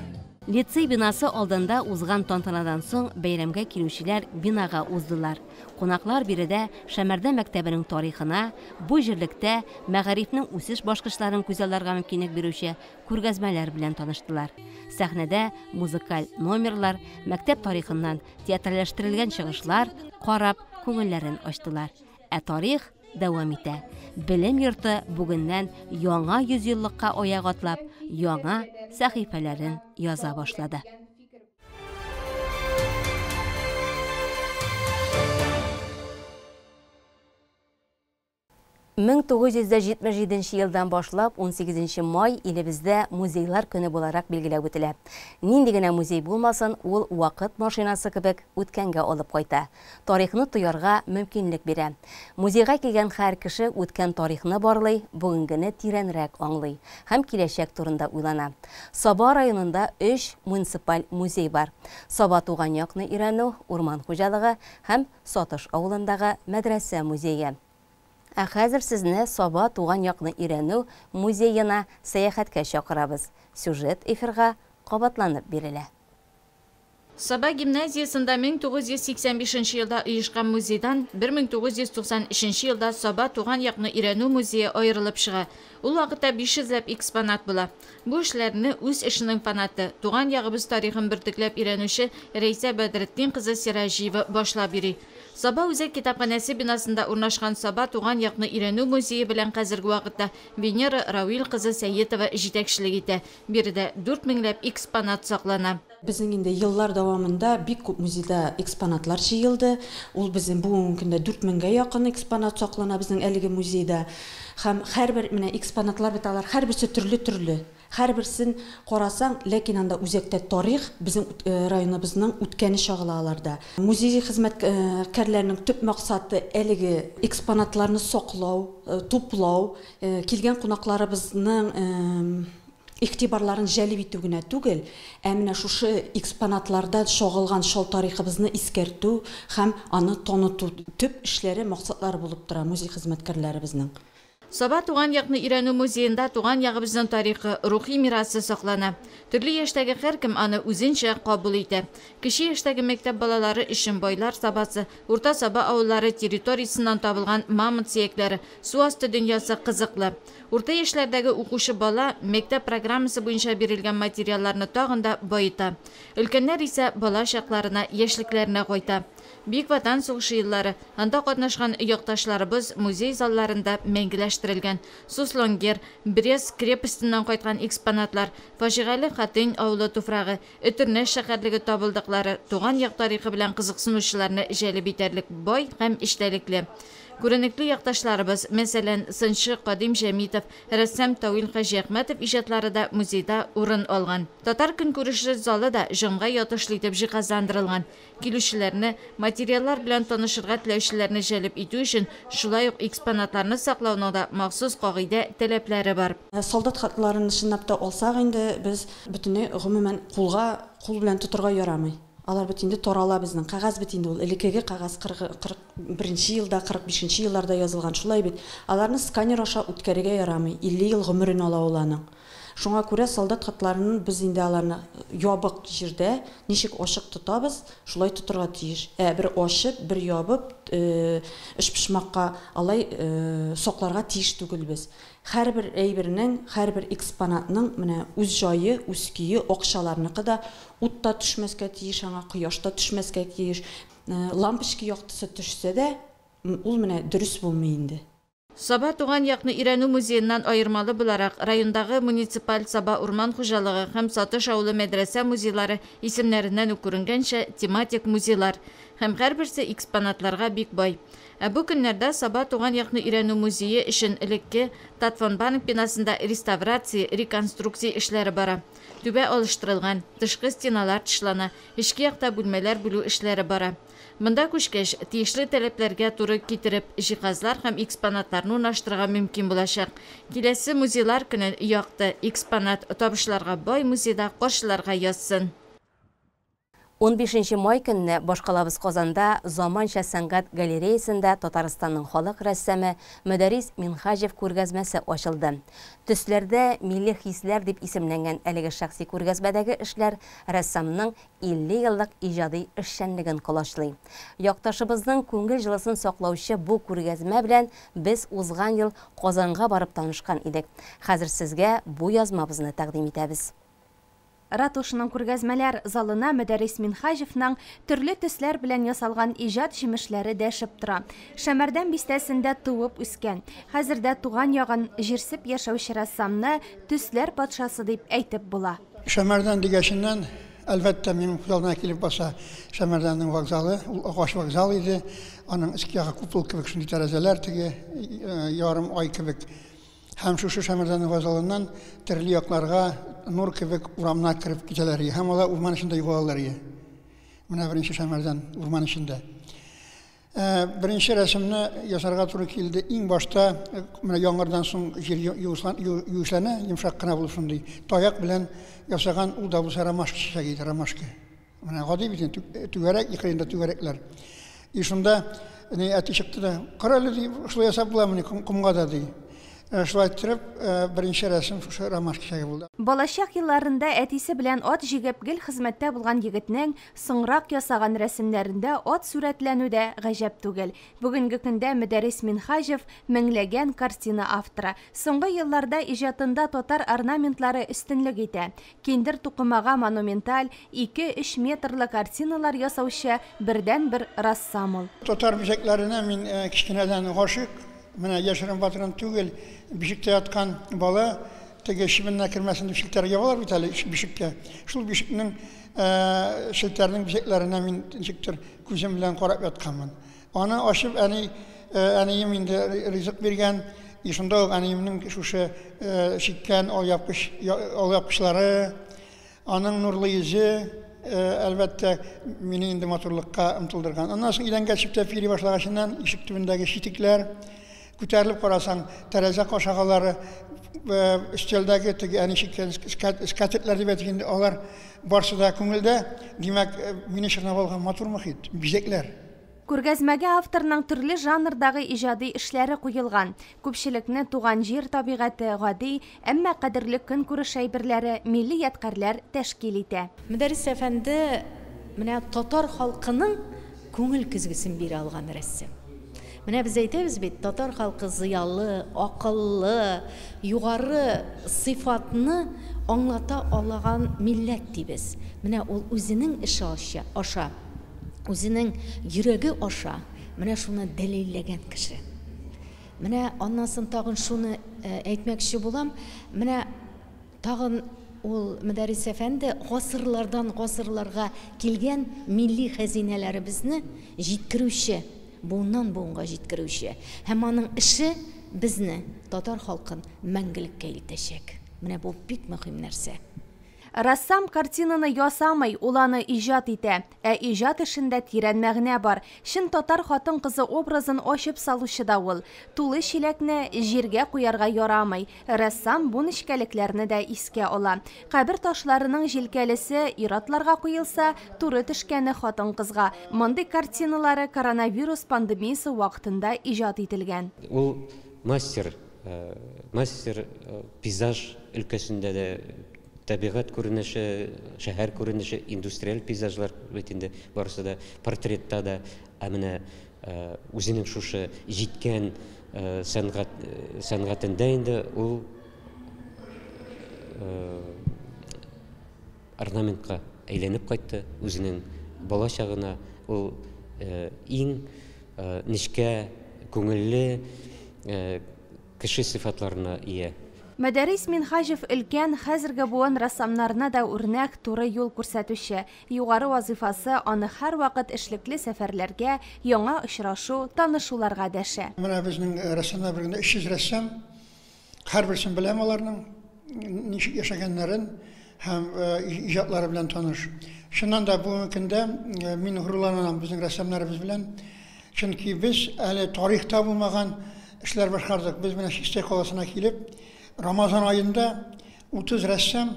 Лицей бинасы алдында узган тантанадан соң бәйрәмгә килүчеләр бинага уздылар. Кунаклар биредә Шәмәрдән мәктәбенең тарихына, бу җирлектә мәгарифнең үсеш башкычларын күзалларга мөмкинлек бирүче күргәзмәләр белән таныштылар. Сәхнәдә музыкаль номерлар, мәктәп тарихыннан театральләштерелгән чыгышлар карап, күңелләрен ачтылар. Ә тарих дәвам итә. Белем йорты бүгеннән яңа йөзьеллыкка аяк атлап, яңа сәхифәләрен яза башлады. 1977 елдан башлап 18 май илебездә музейлар көне буларак билгеләп үтелә. Нинди генә музей булмасын, ул вакыт машинасы кебек үткәнгә алып кайта. Тарихны тоярга мөмкинлек бирә. Музейга килгән һәр кеше үткән тарихны барлый, бүгенгене тирәнрәк аңлый һәм киләчәк турында уйлана. Саба районында 3 муниципаль музей бар. Саба туган якны өйрәнү, урман хуҗалыгы һәм Сатыш авылындагы мәдрәсә музее. Ә хәзер сезне Саба туган якны өйрәнү музеена сәяхәткә чакырабыз. Сюжет эфирга кабатланып бирелә.
Саба гимназиясендә 1985 елда оешкан музейдан 1993 елда Саба туган якны өйрәнү музее аерылып чыга. Ул вакытта 500 ләп экспонат була. Бу эшләрне үз эшенең фанаты, туган ягыбыз тарихын бөртекләп өйрәнүче Рәйсә Бәдретдин кызы Сираҗиева башлап йөри. Саба үзәк китапханәсе бинасында урнашкан Саба туган якны өйрәнү музее белән хәзерге вакытта Венера Равил кызы Сәетова җитәкчелек итә. Биредә 4000 ләп экспонат саклана.
Безнең инде еллар дәвамында бик күп музейда экспонатлар җыелды. Ул безнең бүгенге көндә 4000гә якын экспонат саклана безнең әлеге музейда. Һәм һәрбер менә экспонатлар бит алар һәрберсе төрле-төрле. Һәрберсен карасаң, ләкин анда үзәктә тарих безнең районыбызның үткәне чагыла аларда. Музей хезмәткәрләренең төп максаты әлеге экспонатларны саклау, туплау, килгән кунакларыбызның игътибарларын җәлеп итү генә түгел, ә менә шушы экспонатларда чагылган шул тарихыбызны искәртү һәм аны таныту төп эшләре, максатлары булып тора музей хезмәткәрләребезнең.
Саба туган якны өйрәнү музеенда туган ягыбызның тарихы, рухи мирасы саклана. Төрле яшьтәге һәркем аны үзенчә кабул итә. Кече яшьтәге мәктәп балалары өчен Байлар Сабасы, Урта Саба авыллары территориясеннән табылган мамонт сөякләре, су асты дөньясы кызыклы. Урта яшьләрдәге укучы бала мәктәп программасы буенча бирелгән материалларны тагын да баета. Өлкәннәр исә бала чакларына, яшьлекләренә кайта. Бөек Ватан сугышы еллары, анда катнашкан якташларыбыз музей залларында мәңгеләштерелгән. Суслонгер, Брест крепостеннән кайткан экспонатлар, фаҗигале Хатынь авылы туфрагы, Өтернәш шәһәрлеге табылдыклары туган як тарихы белән кызыксынучыларны җәлеп итәрлек бай һәм эчтәлекле. Күренекле якташларыбыз, мәсәлән, сынчы Кадим Җәмитов, рәссам Тауил Хаҗиәхмәтов иҗатлары да музейда урын алган. Татар көнкүреше залы да җанга ятышлы итеп җиһазландырылган. Килүчеләрне, материаллар белән танышырга теләүчеләрне җәлеп итү өчен шулай ук экспонатларны саклауның да махсус кагыйдә таләпләре бар.
Солдат хатларын чынлап та алсак инде без бөтенләй гомумән кулга, кул белән тотырга ярамый. Алар бит инде тарала безнең. Кагаз бит инде ул элеккеге кагаз 41 елда, 45 елларда язылган. Шулай бит. Аларны сканер аша үткәрергә ярамый. 50 ел гомерен ала ул аның. Шуңа күрә солдат хатларын без инде аларны ябык җирдә ничек ачык тотабыз, шулай тотырга тиеш. Бер ачып, бер ябып, өчпочмакка алай сакларга тиеш түгелбез. Һәрбер әйбернең, һәрбер экспонатның менә үз җае, үз көе, акчаларныкы да ут та төшмәскә тиеш, аңа кояш та төшмәскә тиеш. Лампочка яктысы төшсә дә, ул менә дөрес булмый инде.
Саба туган якны өйрәнү музееннан аермалы буларак, райондагы муниципаль Саба урман хуҗалыгы һәм Сатыш авылы мәдрәсә музейлары исемнәреннән үк күренгәнчә тематик музейлар һәм һәрберсе экспонатларга бик бай. Ә бу көннәрдә Саба туган якны өйрәнү музее өчен элекке Татфонбанк бинасында реставрация, реконструкция эшләре бара. Түбә алыштырылган, тышкы стеналар тышлана, эчке якта бүлмәләр бүлү эшләре бара. Монда күчкәч, тиешле таләпләргә туры китереп, җиһазлар һәм экспонатларны урнаштырырга мөмкин булачак. Киләсе музейлар көнен якты экспонат табышларга бай музейда каршыларга язсын.
15 май көнне башкалабыз Казанда Заманча сәнгать галереясендә Татарстанның халык рәссамы Мөдәррис Минһаҗев күргәзмәсе ачылды. Төсләрдә милли хисләр дип исемләнгән әлеге шәхси күргәзмәдәге эшләр рәссамның 50 еллык иҗади эшчәнлеген колачлый. Якташыбызның күңел җылысын саклаучы бу күргәзмә белән без узган ел Казанга барып танышкан идек. Хәзер сезгә бу язмабызны тәкъдим итәбез.
Ратушаның күргәзмәләр залына Мөдәррис Минһаҗевның төрле төсләр белән ясалган иҗат җимешләре дәшеп тора. Шәмәрдән бистәсендә туып үскән, хәзер дә туган ягын җирсеп яшәүче рәссамны төсләр патшасы дип әйтеп була.
Шәмәрдән дигәченнән, әлбәттә, минем күз алдына килеп баса Шәмәрдәннең вокзалы. Ул агач вокзал иде. Аның өске ягы купол кебек шундый тәрәзәләр, теге ярым ай кебек. Һәм шушы Шәмәрдәннең вокзалыннан төрле якларга нур кебек урамына кереп китәләр ие. Һәм алар урман эчендә югалалар ие. Менә беренче Шәмәрдән урман эчендә. Беренче рәсемне ясарга туры килде. Иң башта менә яңгырдан соң җир юешләнә, йомшак кына булып шундый таяк белән ясаган, ул да булса ромашка чәчәге иде, ромашка. Менә гади бит инде, түгәрәк, икрында түгәрәкләр. И шунда ни әти чыкты да, кара әле, ди, шулай ясап буламыни комга да, ди. Шулай иттереп, беренче рәсем шушы ромашка чәчәге булды.
Балачак елларында әтисе белән ат җигеп гел хезмәттә булган егетнең соңрак ясаган рәсемнәрендә ат сурәтләнү дә гаҗәп түгел. Бүгенге көндә Мөдәррис Минһаҗев меңләгән картина авторы. Соңгы елларда иҗатында татар орнаментлары өстенлек итә. Киндер тукымага монументаль, ике-өч метрлы картиналар ясаучы бердәнбер рассам ул.
Татар бизәкләренә мин кечкенәдән гашыйк. Менә яшерен батырын түгел, бишектә яткан бала теге чебеннәр кермәсен дип челтәр ябалар бит әле бишеккә. Шул бишекнең челтәрнең бизәкләренә мин ничектер күзем белән карап ятканмын. Аны ачып әни, әнием инде ризык биргән, и шунда ук әниемнең шушы чиккән алъяпкыч, алъяпкычлары, аның нурлы йөзе, әлбәттә, мине инде матурлыкка омтылдырган. Аннан соң идәнгә чүптәп йөри башлагачыннан ишек төбендәге читекләр, күтәрелеп карасаң, тәрәзә кашагалары, өстәлдәге теге әни чиккән скатертьләр дип әйтик инде, алар барсы да күңелдә. Димәк, мине чорнап алган матур мохит, бизәкләр.
Күргәзмәгә авторның төрле жанрдагы иҗади эшләре куелган. Күпчелекне туган җир табигате, гади, әмма кадерле көнкүреш әйберләре, милли ядкарьләр тәшкил итә.
Мөдәррис әфәнде менә татар халкының күңел көзгесен бирә алган рәссам. Менә без әйтәбез бит, татар халкы зыялы, акыллы, югары сыйфатны аңлата алаган милләт дибез. Менә ул үзенең эше аша, үзенең йөрәге аша менә шуны дәлилләгән кеше. Менә аннан соң тагын шуны әйтмәкче булам, менә тагын ул Мөдәррис әфәнде гасырлардан гасырларга килгән милли хәзинәләребезне җиткерүче, буыннан буынга җиткерүче. Һәм аның эше безне, татар халкын мәңгелеккә илтәчәк. Менә бу бик мөһим нәрсә.
Рәссам картинаны ясамый, ул аны иҗат итә. Ә иҗат эшендә тирән мәгънә бар. Чын татар хатын-кызы образын ачып салучы да ул. Тулы чиләкне җиргә куярга ярамый. Рәссам бу нечкәлекләрне дә искә ала. Кабер ташларының җилкәлесе ир-атларга куелса, туры төшкәне хатын-кызга. Мондый картиналары коронавирус пандемиясе вакытында иҗат ителгән.
Ул мастер, мастер пейзаж өлкәсендә дә табигать күренеше, шәһәр күренеше, индустриаль пейзажлар бит инде барысы да, портретта да, ә менә үзенең шушы җиткән сәнгатендә инде ул орнаментка әйләнеп кайтты, үзенең бала чагына ул иң нечкә, күңелле кеше сыйфатларына ия.
Мөдәррис Минһаҗев өлкән, хәзерге буын рәссамнарына да үрнәк, туры юл күрсәтүче. Югары вазифасы аны һәрвакыт эшлекле сәфәрләргә, яңа очрашу, танышуларга дәшә.
Менә безнең рәссамнар берлегендә 300 рәссам, һәрберсен беләм аларның ничек яшәгәннәрен һәм иҗатлары белән таныш. Чыннан да бүгенге көндә мин горурланам безнең рәссамнарыбыз белән, чөнки без әле тарихта булмаган эшләр башкардык. Без менә Чистай каласына килеп, Рамазан айында 30 рәссам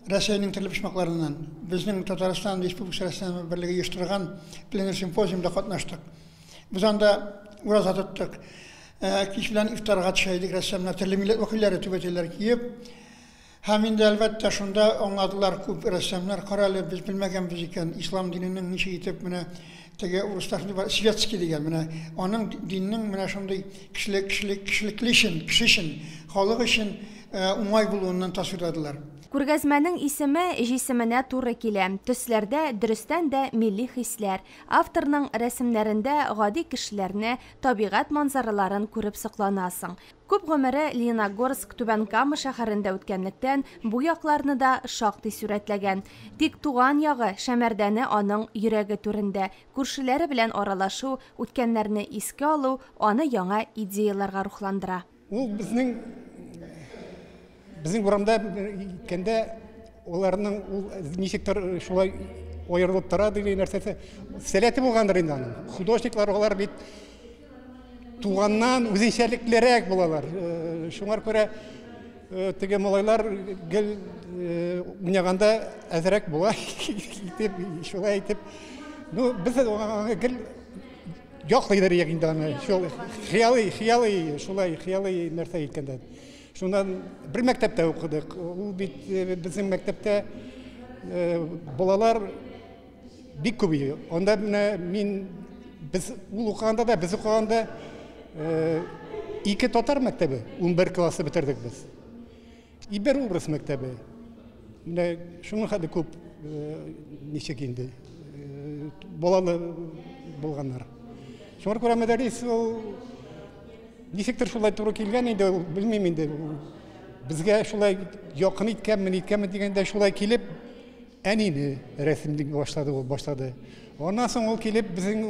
Рәсәйнең төрле почмакларыннан. Безнең Татарстан Республикасы Рәссамнар берлеге оештырган пленэр симпозиумда катнаштык. Без анда ураза тоттык. Кич белән ифтарга төшә идек, рәссамнар, төрле милләт вәкилләре түбәтәйләр киеп. Һәм инде, әлбәттә, шунда аңладылар күп рәссамнар, кара әле, без белмәгәнбез икән, ислам диненең ничек итеп менә теге урыслар шундый бар, светский дигән, менә аның диннең менә шундый кешелек, кешелек, кешелекле өчен, кеше өчен, халык өчен уңай булуыннан тасвирладылар.
Күргәзмәнең исеме җисеменә туры килә. Төсләрдә, дөрестән дә, милли хисләр. Авторның рәсемнәрендә гади кешеләрне, табигать манзараларын күреп сокланасың. Күп гомере Лениногорск, Түбән Кама шәһәрендә үткәнлектән, бу якларны да шактый сурәтләгән. Тик туган ягы, Шәмәрдәне аның йөрәге түрендә. Күршеләре белән аралашу, үткәннәрне искә алу аны яңа идеяләргә рухландыра.
Ул безнең безнең урамда иткәндә аларның ул ничектер шулай аерылып тора дигән нәрсәсе сәләте булгандыр инде аның. Художниклар алар бит туганнан үзенчәлеклерәк булалар. Шуңар күрә теге малайлар гел уйнаганда әзрәк була итеп, шулай итеп. Ну, без гел Яклыйдыр идек инде аны. Шул хыялый, хыялый, шулай хыялый нәрсә әйткәндә. Шуннан бер мәктәптә укыдык. Ул бит безнең мәктәптә балалар бик күп иде. Анда менә мин без ул укыганда да, без укыганда ике татар мәктәбе, 11 классы бетердек без. И бер урыс мәктәбе. Менә шуның хәтле күп ничек инде балалы булганнар. Шуңа күрә Мөдәррис ул ничектер шулай туры килгән инде, ул белмим инде. Безгә шулай якын иткәнме, ниткәнме дигәндә шулай килеп әнине рәсемли башлады ул башлады. Аннан соң ул килеп безнең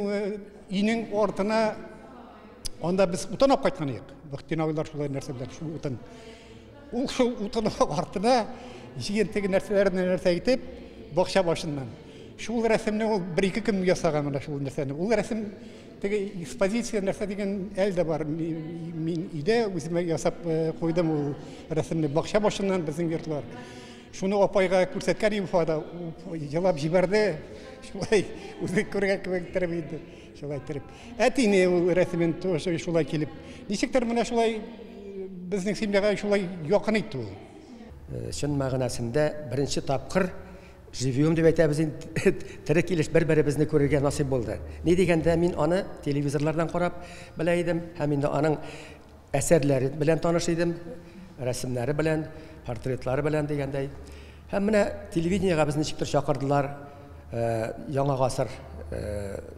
өйнең артына анда без утын алып кайткан идек. Бахтин абыйлар шулай нәрсә белән шул утын. Ул шул утын артына җыен теге нәрсәләрне нәрсә итеп, бакча башыннан. Шул рәсемне ул бер-ике көн ясаган менә шул нәрсәне. Ул рәсем теге экспозиция нәрсә дигән әле дә бар. Мин өйдә үземә ясап куйдым ул рәсемне бакча башыннан безнең йортлар. Шуны апайга күрсәткән идем Уфада, елап җибәрде. Шулай үзе күргән кебек иттереп инде. Шулай иттереп. Әтине ул рәсемен тоже шулай килеп. Ничектер менә шулай безнең семьяга шулай якын итте ул.
Чын мәгънәсендә беренче тапкыр живьем дип әйтәбез инде, тере килеш бер-беребезне күрергә насыйп булды. Ни дигәндә, мин аны телевизорлардан карап белә идем һәм инде аның әсәрләре белән таныш идем, рәсемнәре белән, портретлары белән дигәндәй. Һәм менә телевидениегә безне ничектер чакырдылар, Яңа гасыр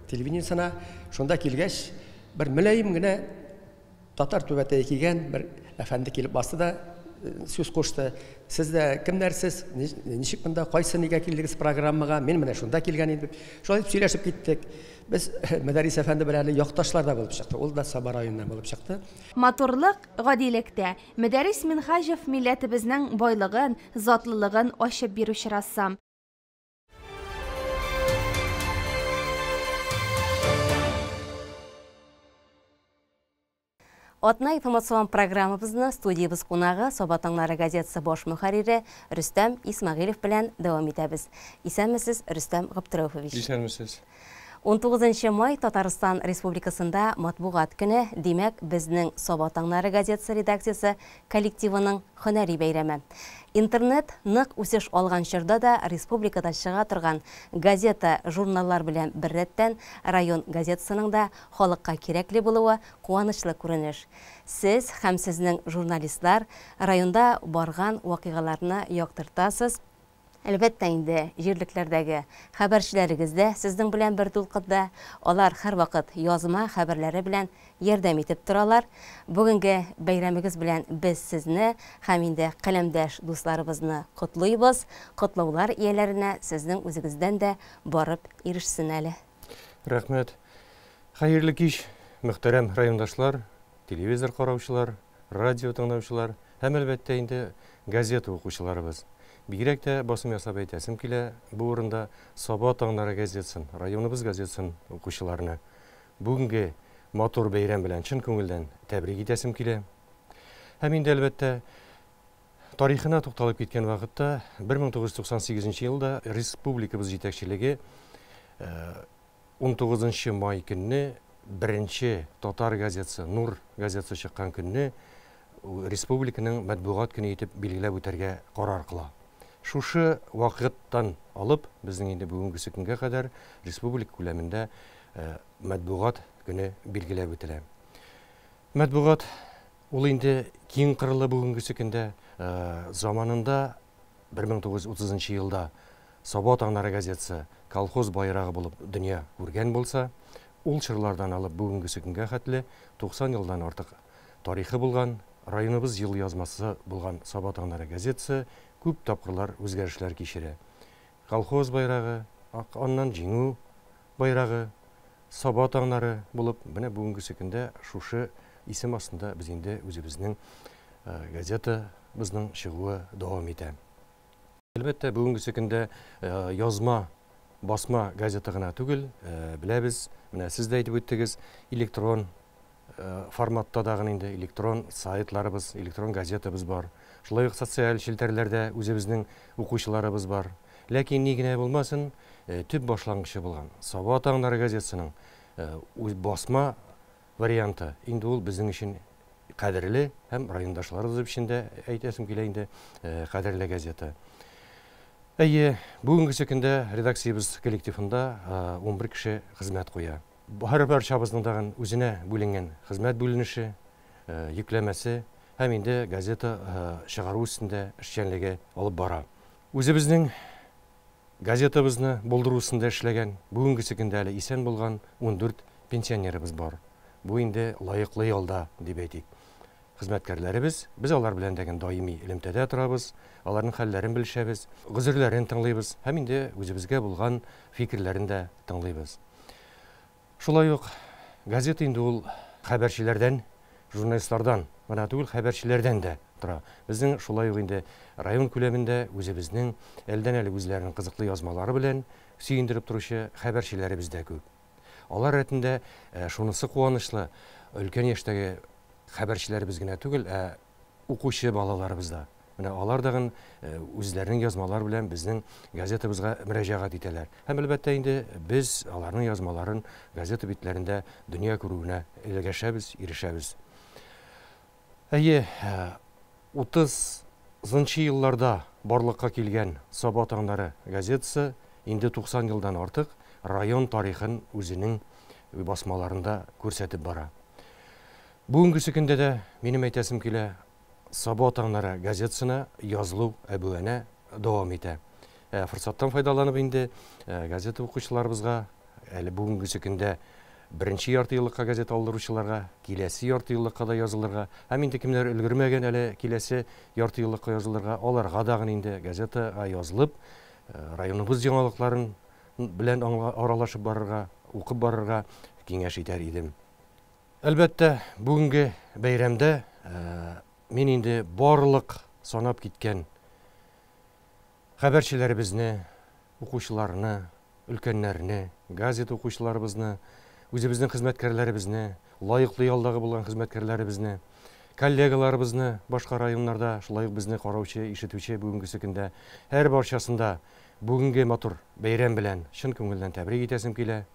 телевидениесына. Шунда килгәч, бер мөлаем генә татар түбәтәе кигән бер әфәнде килеп басты да сүз кушты. Сез дә кемнәр сез? Ничек монда, кайсы нигә килдегез программага? Мин менә шунда килгән идем. Шулай итеп сөйләшеп киттек. Без Мөдәррис әфәнде белән әле якташлар да булып чыкты. Ул да Саба районыннан булып чыкты.
Матурлык, гадилектә. Мөдәррис Минһаҗев милләтебезнең байлыгын, затлылыгын ачып бирүче рәссам.
Атна информацион программабызны студиябез кунагы Саба таңнары газетасы баш мөхәррире Рөстәм Исмәгыйлев белән дәвам итәбез. Исәнмесез, Рөстәм Габдрәүфович.
Исәнмесез.
19 май Татарстан Республикасында матбугат көне, димәк, безнең Саба таңнары газетасы редакциясе коллективының һөнәри бәйрәме. Интернет нык үсеш алган чорда да республикада чыга торган газета, журналлар белән беррәттән район газетасының да халыкка кирәкле булуы куанычлы күренеш. Сез һәм сезнең журналистлар районда барган вакыйгаларны яктыртасыз, Әлбәттә инде, җирлекләрдәге хәбәрчеләрегез дә сезнең белән бер дулкында, алар һәрвакыт язма хәбәрләре белән ярдәм итеп торалар. Бүгенге бәйрәмегез белән без сезне һәм инде каләмдәш дусларыбызны котлыйбыз. Котлаулар ияләренә сезнең үзегездән дә барып ирешсен әле.
Рәхмәт. Хәерле кич, мөхтәрәм райондашлар, телевизор караучылар, радио тыңлаучылар һәм, әлбәттә инде, газета укучыларыбыз. Бигрәк тә басым ясап әйтәсем килә, бу урында Саба таңнары газетасын, районыбыз газетасын укучыларны бүгенге матур бәйрәм белән чын күңелдән тәбрик итәсем килә. Һәм инде, әлбәттә, Тарихына тукталып киткән вакытта, 1998 елда республикабыз җитәкчелеге 19 май көнне беренче татар газетасы Нур газетасы чыккан көнне республиканың матбугат көне итеп билгеләп үтәргә карар кыла. Шушы вакыттан алып, безнең инде бүгенгесе көнгә кадәр республика күләмендә матбугат көне билгеләп үтелә. Матбугат ул инде киң кырлы бүгенгесе көндә. Заманында 1930 елда Саба таңнары газетасы колхоз байрагы булып дөнья күргән булса, ул чорлардан алып бүгенгесе көнгә хәтле 90 елдан артык тарихы булган, районыбыз ел язмасы булган Саба таңнары газетасы күп тапкырлар үзгәрешләр кичерә. Колхоз байрагы, аннан Җиңү байрагы, Саба таңнары булып, менә бүгенгесе көндә шушы исем астында без инде үзебезнең газетабызның чыгуы дәвам итә. Әлбәттә, бүгенгесе көндә язма, басма газета гына түгел, беләбез, менә сез дә әйтеп үттегез, электрон форматта дагы инде электрон сайтларыбыз, электрон газетабыз бар. Шулай ук социаль челтәрләрдә үзебезнең укучыларыбыз бар. Ләкин ни генә булмасын, төп башлангычы булган Саба таңнары газетасының басма варианты инде ул безнең өчен кадерле һәм райондашларыбыз өчен дә әйтәсем килә инде кадерле газета. Әйе, бүгенгесе көндә редакциябез коллективында 11 кеше хезмәт куя. Һәрберчабызның тагын үзенә бүленгән хезмәт бүленеше, йөкләмәсе һәм инде газета чыгару өстендә эшчәнлеге алып бара. Үзебезнең газетабызны булдыру өстендә эшләгән, бүгенгесе көндә әле исән булган 14 пенсионерыбыз бар. Бу инде лаеклы ялда дип әйтик. Хезмәткәрләребез, без алар белән дә даими элемтәдә торабыз, аларның хәлләрен белешәбез, гозерләрен тыңлыйбыз һәм инде үзебезгә булган фикерләрен дә тыңлыйбыз. Шулай ук газета инде ул хәбәрчеләрдән, журналистлардан гына түгел, хәбәрчеләрдән дә тора. Безнең шулай ук инде район күләмендә үзебезнең әлдән-әле үзләренең кызыклы язмалары белән сөендереп торучы хәбәрчеләребез дә күп. Алар рәтендә шунысы куанычлы, өлкән яшьтәге хәбәрчеләребез генә түгел, ә укучы балаларыбыз да. Менә алар дагын үзләренең язмалары белән безнең газетабызга мөрәҗәгать итәләр. Һәм әлбәттә инде без аларның язмаларын газета битләрендә дөнья күрүенә эләгәшәбез, ирешәбез. Әйе, 30 елларда барлыкка килгән Саба таңнары газетасы инде 90 елдан артык район тарихын үзенең басмаларында күрсәтеп бара. Бүгенгесе көндә дә минем әйтәсем килә, Саба таңнары газетасына язылу әбүәнә дәвам итә. Форсаттан файдаланып инде газета укучыларыбызга, әле бүгенгесе көндә беренче ярты еллыкка газета алдыручыларга, киләсе ярты еллыкка да язылырга, һәм инде кемнәр өлгермәгән әле киләсе ярты еллыкка язылырга, аларга дагын инде газетага язылып, районыбыз яңалыкларын белән аралашып барырга, укып барырга киңәш итәр идем. Әлбәттә, бүгенге бәйрәмдә мин инде барлык санап киткән хәбәрчеләребезне, укучыларны, өлкәннәрне, газета укучыларыбызны, үзебезнең хезмәткәрләребезне, лаеклы ялдагы булган хезмәткәрләребезне, коллегаларыбызны башка районнарда, шулай ук безне караучы, ишетүче бүгенгесе көндә һәр барчасында бүгенге матур бәйрәм белән чын күңелдән тәбрик итәсем килә.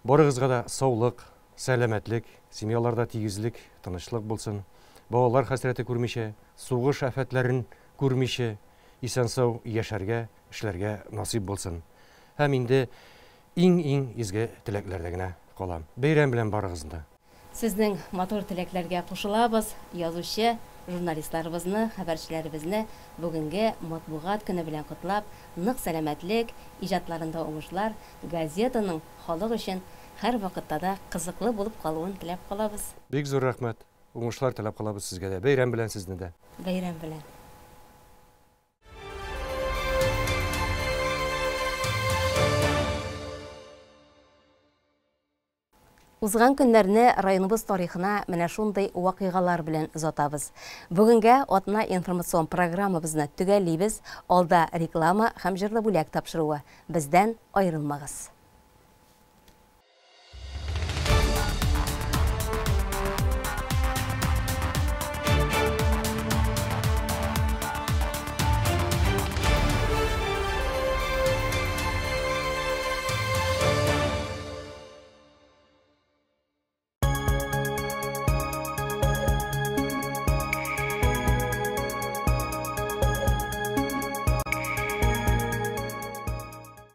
Барыгызга да саулык, сәламәтлек, семьяларда тигезлек, тынычлык булсын. Балалар хәсрәте күрмичә, сугыш афәтләрен күрмичә, исән-сау яшәргә, эшләргә насыйп булсын. Һәм инде иң-иң изге теләкләрдә генә калам. Бәйрәм белән барыгызны да.
Сезнең матур теләкләргә кушылабыз. Язучы журналистларыбызны, хәбәрчеләребезне бүгенге матбугат көне белән котлап, нык сәламәтлек, иҗатларында уңышлар, газетаның халык өчен һәр вакытта да кызыклы булып калуын теләп калабыз.
Бик зур рәхмәт. Уңышлар теләп калабыз сезгә дә. Бәйрәм белән сезне дә.
Бәйрәм белән. Узган көннәрне районыбыз тарихына менә шундый вакыйгалар белән озатабыз. Бүгенгә атна информацион программабызны төгәллибез. Алда реклама һәм җырлы бүләк тапшыруы. Бездән аерылмагыз.